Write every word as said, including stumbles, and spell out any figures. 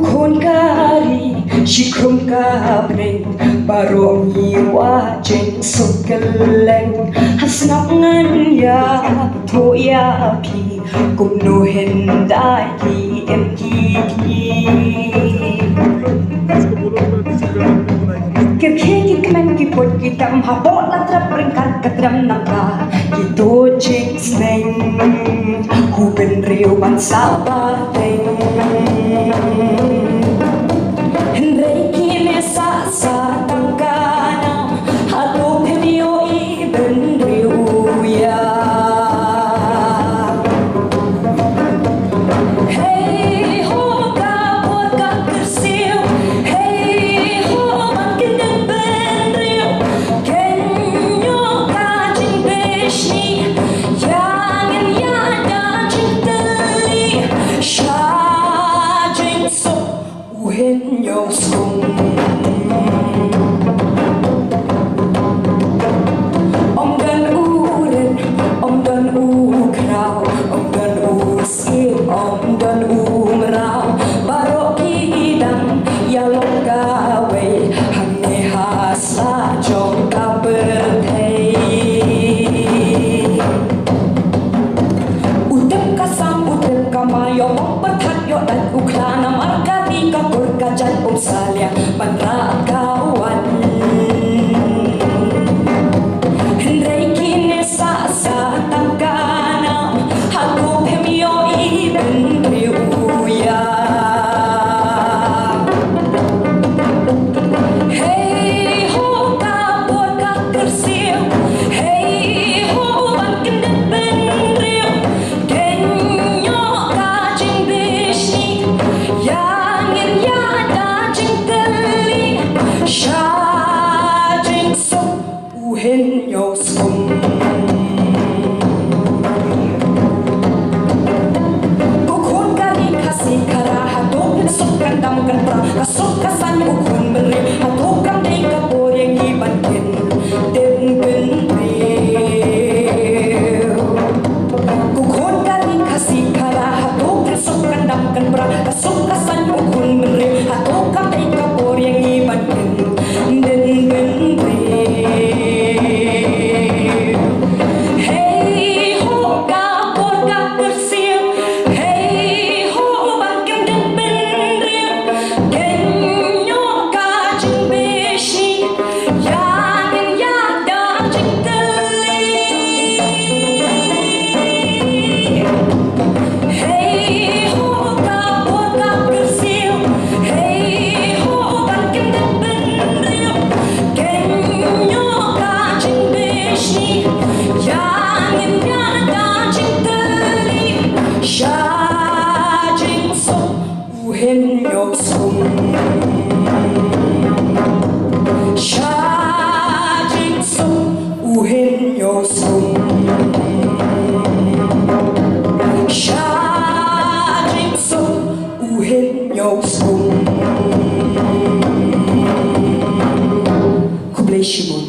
Khun ka ri, shi khrum ka bneng, baroh ngi wad jingsuk kylleng. Ha sngap ngan ïa thoh ïa phi, kumno hyndai ki im ki kñi. Ki khie ki kmen ki put ki tam hapoh la trep ryngkat ka trem nangta. Ki tuh jingsneng, u bynriew ban sah pateng. Hynrei kine sah sah tang ka nam, hato phi ïohi bynriew ïa. Hei ho ka por ka kyrsiew, hei ho ban kyndit bynriew. Kynnoh ka jingbishni, ïa ngin ïa da jingtylli, sha jingsuk u hynñiew skum. Ym don u rit, ym don u khraw, ym don u siem, ym don u mraw, baroh ki dang ïalong kawei hangne ha sla jong ka pyrthei. U tip ka sam, u tip ka mai, ïoh pyrthat, ïoh dat u khla, namar ka ri ka kur ka jait um salia ban rah ka wan. Hynrei kine sah sah tang ka nam, hato phim ïohi bynriew ïa. Hei ho ka por ka kyrsiew, hei ho ban kyndit bynriew. Kynnoh ka jingbishni, ïa ngin ïa da jingtylli, sha jingsuk u hynñiew skum. Ko khun ka ri Khasi Khara, hato phin suk kan dam kan pra, ka suk ka saiñ u khun bynriew, hato kam dei ka por ïa ngi ban kyndit bynriew. Ko khun ka ri Khasi Khara, hato phin suk kan dam kan pra, ka suk ka saiñ u khun bynriew, hato kam dei ka por ïa ngi ban kyndit bynriew. Hei ho ka por ka kyrsiew, hei ho ban kyndit bynriew. Kynnoh ka jingbishni, ïa ngin ïa da jingtylli. Hei ho ka por ka kyrsiew, hei ho ban kyndit bynriew. Kynnoh ka jingbishni, ïa ngin ïa da jingtylli, sha jingsuk u hynñiew skum. Sha jingsuk u hynñiew skum. Sha jingsuk u hynñiew skum. Khublei shibun.